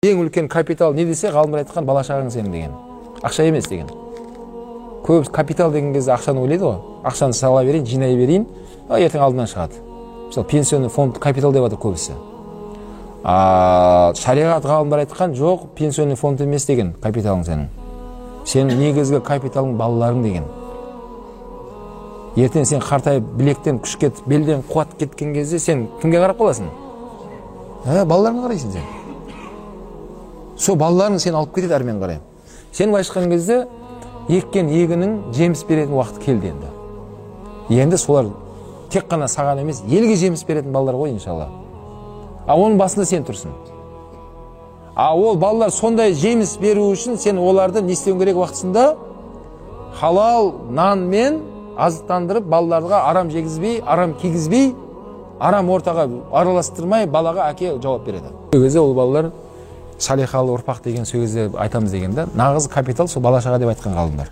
Ең үлкен капитал не десе, ғалымдар айтқан, бала шағаң сенің деген. Ақша емес деген. Көбісі капитал деген кезде ақшаны ойлайды ғой. Ақшаны сала берейін, жинай берейін, ертең алдынан шығады. Мысалы, пенсионный фонд капитал деп жатыр көбісі. Шариғат ғалымдар айтқан, жоқ, пенсионный фонд емес деген капиталың сенің. Сенің негізгі капиталың балаларың деген. Ертең сен қартайып, білектен күш кетіп, белден қуат кеткен кезде сен кімге қарап қаласың? Балаларыңа қарайсың сен. Сол балаларың сені алып кетеді әрмен қарай. Сен былайша айтқан кезде еккен егінің жеміс беретін уақыты келді енді. Енді солар тек қана саған емес, елге жеміс беретін балалар ғой, иншалла. А оның басында сен тұрсың. А ол балалар сондай жеміс беру үшін сен оларды не істеуің керек уақытысында? Халал нанмен азықтандырып, балаларға арам жегізбей, арам кигізбей, арам ортаға араластырмай балаға әке жауап береді. Сол кезде ол балалар салихалы ұрпақ деген сол кезде айтамыз деген да, нағыз капитал сол бала шаға деп айтқан ғалымдар.